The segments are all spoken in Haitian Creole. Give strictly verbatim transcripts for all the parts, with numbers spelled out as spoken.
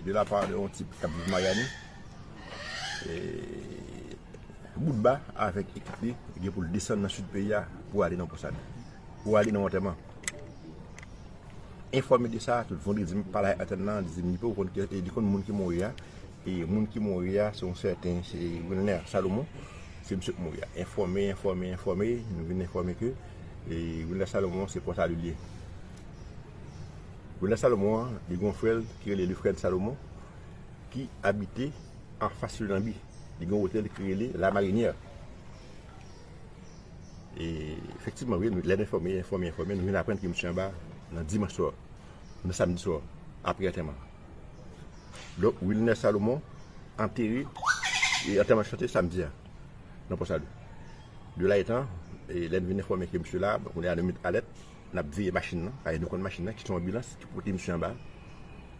Se la pa de yon tip k ap viv Miami. E, Boutba avèk ekip li gen pou l desann nan sid peyi a pou ale nan Pòsali, pou ale nan antèman. Enfòme de sa, tout vandredi m pale ak antèn nan, li di m li poko konn ki, li konn moun ki mouri a. E moun ki mouri a, se yon sèten, se Wilner Salomon, se misye k mouri a. Enfòme, enfòme, enfòme, nou vin enfòme ke, e, Wilner Salomon se Pòsali li ye. Wilner Salomon an, li gen yon frè l ki rele Lefrèd Salomon, ki abite anfas Lanbi. Li gen yon otèl ki rele La Marinière. E, efektivman, wi, nou, lè n enfòme, enfòme, enfòme, nou vin aprann ke misye anba nan dimanch swa, nan samdi swa, apre antèman. Donk, Wilner Salomon antere, e antèman chante samdi a, nan Pòsali. De la etan, e lè n vin enfòme ke misye la, bon, kounye a nou met alèt, n ap veye machin nan, paske nou konn machin nan, ki se yon anbilans, ki pote misye anba.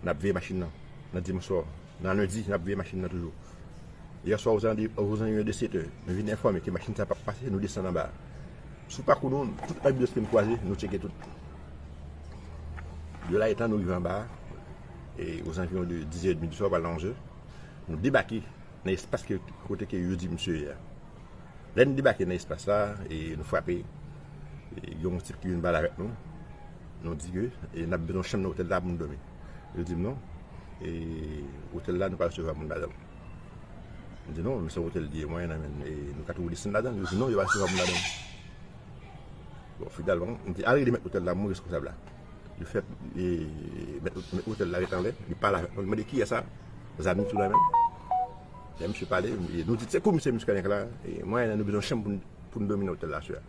N ap veye machin nan, nan dimanch swa, nan lendi, n ap veye machin nan toujou. Yè swa, ozan de, ozan de sèt è, nou vin enfòme ke machin sa p ap pase, nou desann anba. Sou pakou nou, tout anbilans ke n kwaze, nou tcheke tout. De la etan nou rive anba, e ozanviwon de diz è edmi di swa, pral nan onz è, nou debake nan espas ke, kote ke yo di misye ye a. Lè n debake nan espas la, e nou frape, e gen yon tip ki vin pale avèk nou. Nou di ke, e n ap bezwen chanm nan otèl la pou nou dòmi. Yo di m non, e otèl la nou pa resevwa moun ladan l. M di non, men se yon otèl li ye, mwen, nan men, e nou ka tou desann ladan l. Yo di non, yo pa resevwa moun ladan l. Bon, finalman, m di al rele mèt otèl la, m reskonsab la. Li fè, e, mèt, mèt otèl la ret anlè, li pale avèk mwen, li mande kiyès sa, zam li tou nan men l. Lè misye pale, e, nou di se komisè Muscadin la, e, mwen, nou bezwen chanm pou n, pou n dòmi nan otèl la, sè.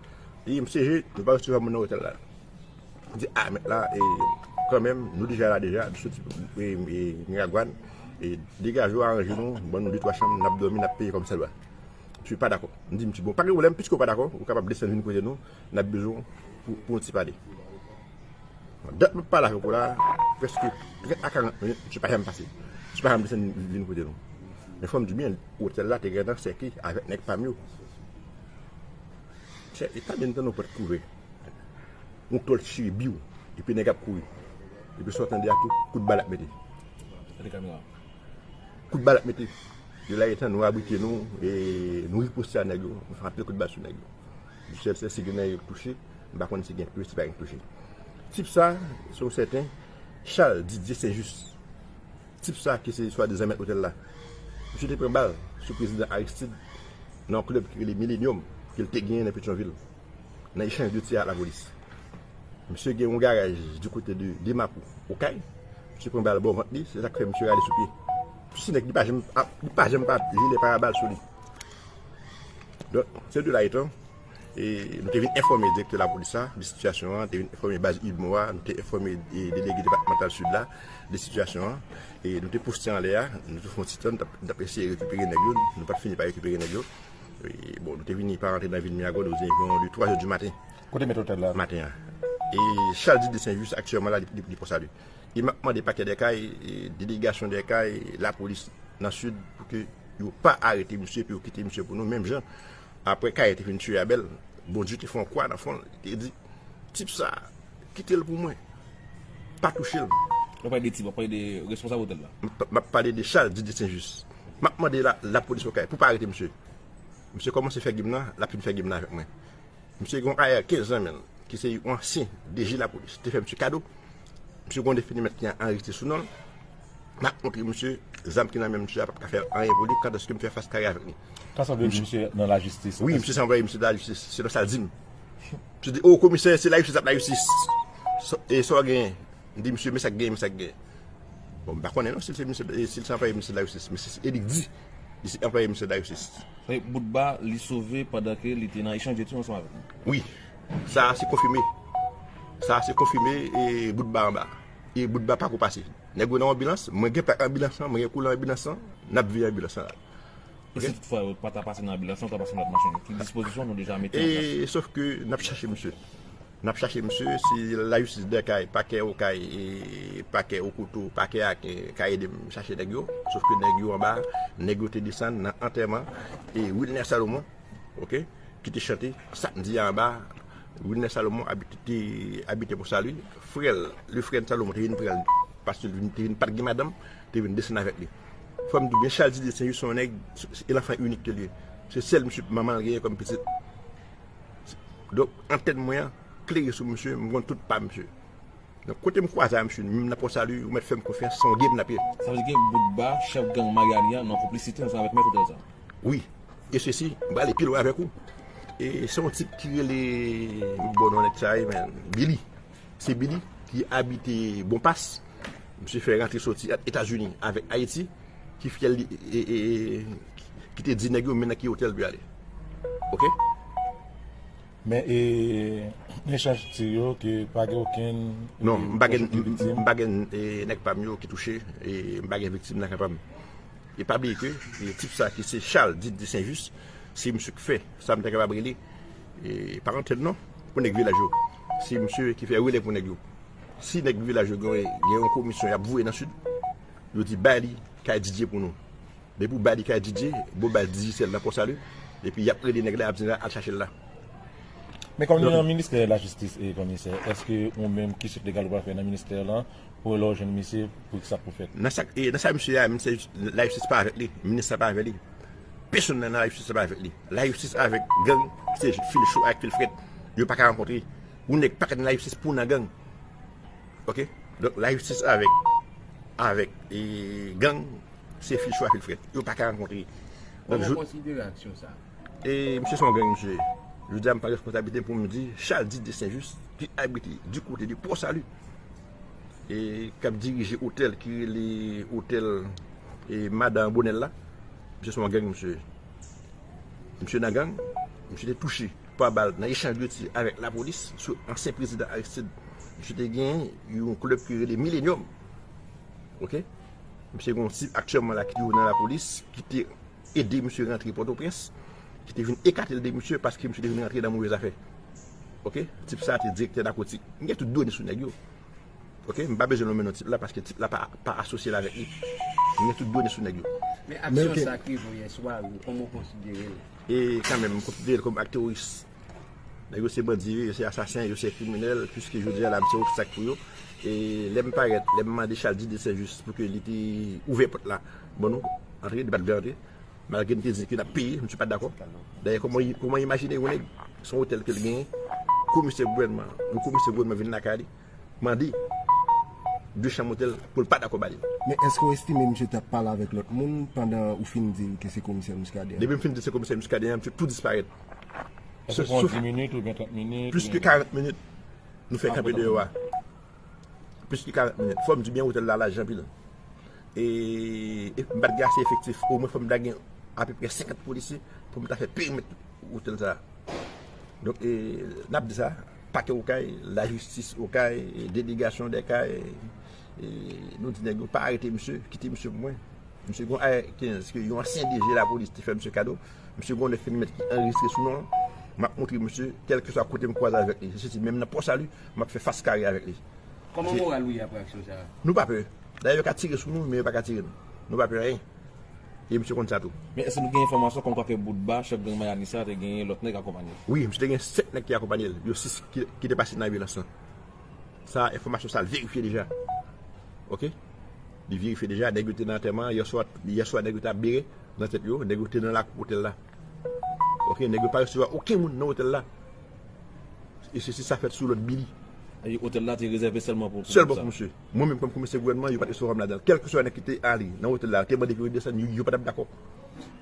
E, m seje, nou pa resevwa moun nan otèl la. M di, a, mèt la, e, kanmenm, nou deja la deja, nou soti, e, e, Miragwàn, e, degaje w, aranje nou, ban nou de twa chanm, n ap dòmi, n ap peye kòmsadwa. Misye pa dakò. M di misye, bon, pa gen pwoblèm, piske w pa dakò, ou kapab desann vin kote nou, n ap bezwen w pou, pou yon ti pale. Dat m ap pale avèk ou la, prèske trant a karant minit, misye pa janm pase. Misye pa janm desann vin kote nou. Men fò m di w byen, otèl la te gentan sèke avèk nèg pa m yo. Chè, e ta byen tann yon pòt k ouvè. Yon tòl chire biw, epi nèg ap kouri. Epi sa w tande a tou, kout bal ap mete. Gade kamera. Kout bal ap mete. De la etan nou abrite nou, e nou riposte a nèg yo, nou fè anpil kout bal sou nèg yo. Didyèl sèl si gen nèg yo k touche, m pa konn si gen k touche, si pa gen k touche. Tip sa, se yon sèten Charles Didier Saint-Just. Tip sa ki se swadizan mèt otèl la. Misye te pran bal sou prezidan Aristide nan yon klèb ki rele Millennium, ke l te genyen nan Petyonvil. Nan echanj de tir ak lapolis. Misye gen yon garaj di kote de, de Mapou, Okay. Misye pran bal bò vant li, se sa k fè misye rale sou pye. Misye se nèg li pa janm, ap, li pa janm pa jile parabal sou li. Donk, se de la etan, e nou te vin enfòme direktè lapolis la de sitiyasyon an, te vin enfòme baz UDMO a, nou te enfòme, e, delege depatmantal Sid la de sitiyasyon an, e nou te poste anlè a, nou te fè yon ti tan, n t ap, n t ap eseye rekipere nèg yo, nou pa t fini pa rekipere nèg yo. E, bon, nou te vini pa rantre nan vil Miragwàn, nou te vini de twa zè di maten. Kote mèt otèl la? Maten an. E Charles Didier Saint-Just aktyèlman la, li, li, li Pòsali. E m ap mande pakè dè kay, e delegasyon dè kay, lapolis nan Sid, pou ke yo pa arete misye, pou yo kite misye pou nou, menm jan, apre Kayen te fin tiye Abèl, Bondye te fè yon kwa nan fwon l, li te di, tip sa, kite l pou mwen. Pa touche l. W ap pale de tip, w ap pale de responsab otèl la. M p-, m ap pale de Charles Didier Saint-Just. M ap mande la, lapolis Okay pou pa arete misye. Misye kòmanse fè gim nan, l ap fin fè gim nan avèk mwen. Misye gen yon A R kenz nan men l, ki se yon ansyen D G lapolis. Te fè misye kado. Misye gen yon definimèt ki anrejistre sou non l. M ap montre misye, zam ki nan men misye a p ap ka fè anyen pou li, kandaske m fè fas kare avèk li. Sa sanble di misye nan lajistis. Wi, misye se anplwaye misye de lajistis, selon sa l di m. Misye di, o, komisè, se lajistis ap lajistis. Sa, e sa w genyen? M di misye, men sa k genyen, men sa k genyen. Bon, m pa konnen non, si l se misye, si l se anplwaye misye de lajistis, men se, e li k di, li se anplwaye misye de lajistis. Sa vle di Boutba, li sove pandan ke li te nan echanj de tir ansanm avèk nou. Wi, sa a se konfime. Sa a se konfime, e Boutba anba. E Boutba pako pase. Nèg yo nan yon anbilans, mwen gen plak anbilans lan, mwen gen koulè anbilans lan, n ap veye anbilans lan la. E si toutfwa yo pa ta pase nan anbilans lan, yo ta pase nan lòt machin, ki dispozisyon nou deja mete an plas? E, sòf ke n ap chache misye. N ap chache misye, si lajistis dè kay, pakè Okay, e pakè Okoto, pakè Aken ka ede m chache nèg yo. Sòf ke nèg yo anba, nèg yo te desann nan antèman, e Wilner Salomon, oke, ki te chante samdi a anba. Wilner Salomon abite, te abite Pòsali. Frè l, Lefrèd Salomon te vin pran l Paske li te vin pa t gen madanm, te vin desann avèk li. Fò m di w byen, Chaldi de Senjis se yon nèg, se lanfan inik ke li ye. Se sèl misye manman l genyen kòm pitit. Donk, antèn mwen an klere sou misye, m konn tout pa misye. Donk, kote m kwaze a misye, menm nan Pòsali, ou mèt fè m konfyans, se yon game n ap ye. Sa vle di ke Boutba, chèf gang Mayani an, nan konplisite ansanm avèk mèt otèl sa. Wi. E sesi, m prale pi lwen avèk ou. E se yon tip ki rele, m bon non nèg sa ye, men, Billy. Se Billy ki abite Bonpas. Misye fè rantre soti ant Etazini avèk Ayiti, ki fè li, e, e, e, ki te di nèg yo men nan ki otèl pou y ale. Oke? Men, e, echanj tir yo, ke pa gen okenn, non, e, m pa gen, okenn viktim? M pa gen, e, nèg pa m yo ki touche, e m pa gen viktim nan kan pa m. E pa bliye ke, e, tip sa ki se Charles, dit de Saint-Just, se misye ki fè sa m ta kapab rele, e, pa antèn non, pou nèg vilaj yo. Se misye ki fè relè pou nèg yo. Si nèg vilaj yo gen, gen yon komisyon y ap voye nan sid, yo di bay li kay Didier pou nou. Depi w bay li kay Didier, bon bay Digicel nan Pòsali, epi y ap rele nèg la, y ap di al chache l la. Men kòm nou nan ministè lajistis e komisè, èske ou menm ki chèf legal ou pral fè nan ministè lan, pou lè w jwenn misye, pou sa pou fèt? Nan sa, e, nan sa misye a, misye, lajistis pa avèk li, minis la pa avèk li. Pèsonn nan lajistis la pa avèk li. Lajistis avèk gang, se fil cho ak fil frèt. Yo pa ka rankontre. Yon nèg pa ka nan lajistis pou nan gang. Oke? Donk, lajistis avèk, avèk, e, gang, se fil cho ak fil frèt. Yo pa ka rankontre. Donk, kòman w konsidere aksyon sa a? E, misye se yon gang, misye. Jodi a, m pran responsablite pou m di, Chaldi de Saint-Just, ki abite du côté de Port-Salut, e k ap dirije otèl ki rele otèl, e, Madan Bonèl la, misye se yon gang, misye. Misye nan gang, misye te touche twa bal nan echanj de tir avèk lapolis sou ansyen prezidan Aristide. Misye te gen yon klèb ki rele Millennium. Oke? Misye gen yon tip aktyèlman la ki toujou nan lapolis, ki te ede misye rantre Pòtoprens, ki te vin ekate l de misye paske misye te vin rantre nan move zafè. Oke? Tip sa a te direktè nakotik. M gen tout done sou nèg yo. Oke? M pa bezwen nonmen non tip la paske tip la pa, pa asosye l avèk li. M gen tout done sou nèg yo. Men aksyon sa k rive w yè swa, ou, kòman w konsidere l? E kanmenm, m konsidere l kòm ak teworis. Nèg yo se bandi, yo se asasen, yo se kriminèl, piske jodi a la, m se obstak pou yo. E lè m parèt, lè m mande Chaldi de Saint-Just pou ke li te ouvè pòt la ban nou antre, li pa t vle antre. Malgre m te di ke n ap peye, misye pa t dakò. Dayè, kòman, kòman imajine yon nèg, se yon otèl ke l genyen, komisè gouvènman, yon komisè gouvènman vin lakay li, mande de chanm otèl pou l pa dakò ba li l. Men èske w estime misye t ap pale avèk lòt moun pandan ou fin di l ke se komisè Muscadin an? Depi m fin di l se komisè Muscadin an, misye tou disparèt. Èske se yon dis minit oubyen trant minit? Plis ke karant minit, nou fè kanpe deyò a. Plis ke karant minit. Fò m di byen, otèl la laj anpil. E, e m pa t gen ase efektif. Omwen fò m ta gen apeprè senkant polisye pou m ta fè perimèt otèl sa a. Donk, e, n ap di sa, pakè Okay, lajistis Okay, e, delegasyon dè kay, e, nou di nèg yo pa arete misye, kite misye pou mwen. Misye gen yon A R kenz ke yon ansyen D G lapolis te fè misye kado. Misye gen yon nèf milimèt ki anrejistre sou non l. M ap montre misye, kèlkeswa kote m kwaze avèk li. Se soti menm nan Pòsali, m ap fè fas kare avèk li. Kòman moral ou ye apre aksyon sa a? Nou pa pè. Dayè, yo ka tire sou nou, men yo pa ka tire nou. Nou pa pè anyen. E misye konn sa tou. Men èske nou gen enfòmasyon kòmkwa ke Boutba, chèf gang Mayani sa, te genyen lòt nèg akonpanye l? Wi, misye te gen senk nèg ki akonpanye l. Yo sis ki, ki te pase nan vyolans lan. Sa, enfòmasyon sa, l verifye deja. Oke? Li verifye deja, nèg yo te nan antèman, yèswa, yèswa nèg yo te ap bere nan tèt yo, nèg yo te nan lakou otèl la. Oke, nèg yo pa resevwa okenn moun nan otèl la. E se, se sa fèt sou lòd Billy. E otèl la te rezève sèlman pou, pou Sèlman pou misye. Mwen menm kòm komisè gouvènman, yo pa t resevwa m ladan l. Kèlkeswa nèg ki te ale nan otèl la, te mande pou yo desann, yo, yo pa t ap dakò.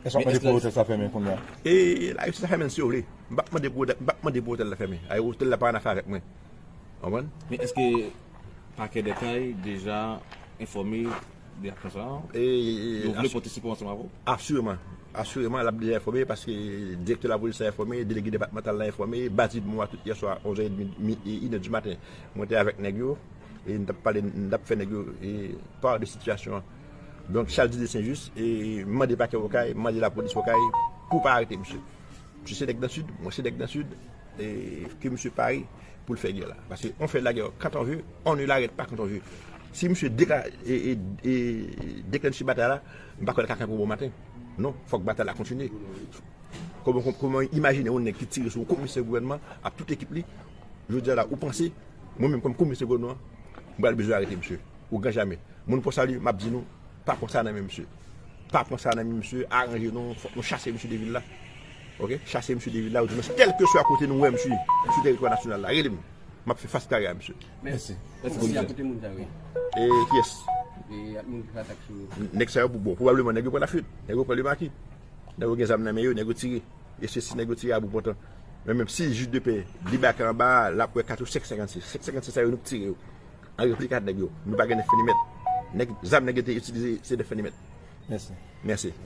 Èske w ap mande pou otèl sa fèmen kounye a? E la, yo sa fèmen si yo vle. M p ap mande pou, m p ap mande pou otèl la fèmen. Ay, otèl la pa an afè avèk mwen. Konprann? Men èske Pakè dè Kay deja enfòme de aksyon sa a? E, e, e, Yo vle as- patisipe ansanm avè w? Asireman. Asireman, l ap deja enfòme paske direktè lapolis la enfòme, delege depatmantal la enfòme, baz Idmo a tout yèswa, onz è edmi, mi, e, inè di maten. Mwen te avèk nèg yo, e n t ap pale, n t ap fè nèg yo, e, pa de sitiyasyon an. Donk, Chaldi de Saint-Just, e, mande pakè Okay, mande lapolis Okay pou pa arete misye. Misye se nèg nan Sid, mwen se nèg nan Sid, e ke misye pare pou l fè gè la. Paske on fè lagè quand on veut, on ne l'arrête pas quand on veut. Si misye deka-, e, e, e, deklanche batay la, m pa kwè l ka kanpe bon maten. Non, fòk batay la kontinye. Kòman, kòman, kòman imajine yon nèg ki tire sou yon komisè gouvènman ak tout ekip li, jodi a la, ou panse, mwen menm kòm komisè gouvènman, m pral bezwen arete misye? Au grand jamais. Moun pran sa li, m ap di nou, pa pran sa nan men misye. Pa pran sa nan men misye, aranje nou, fòk nou chase misye de vil la. Ok? Chase misye de vil la, ou di nou, kèlkeswa kote nou wè misye sou teritwa nasyonal la, rele m. M ap fè fas kare a misye. Mèsi. Mèsi. Kote moun sa yo ye? E kiyès? E moun ki atak sou yo? Nèg sa yo, bon, pwobableman nèg yo pran Lafrèt, nèg yo pran Lemaki. Nèg yo gen zam nan men yo, nèg yo tire. E se si nèg yo tire a bout pòtan. Men menm si jij de pè debake anba a, l ap wè kat ou senk senkannsis. Senk senkannsis sa yo, nou k tire yo. An replik a nèg yo. Nou pa gen nèf milimèt. Nèg, zam nèg yo te itilize, se nèf milimèt. Mèsi. Mèsi.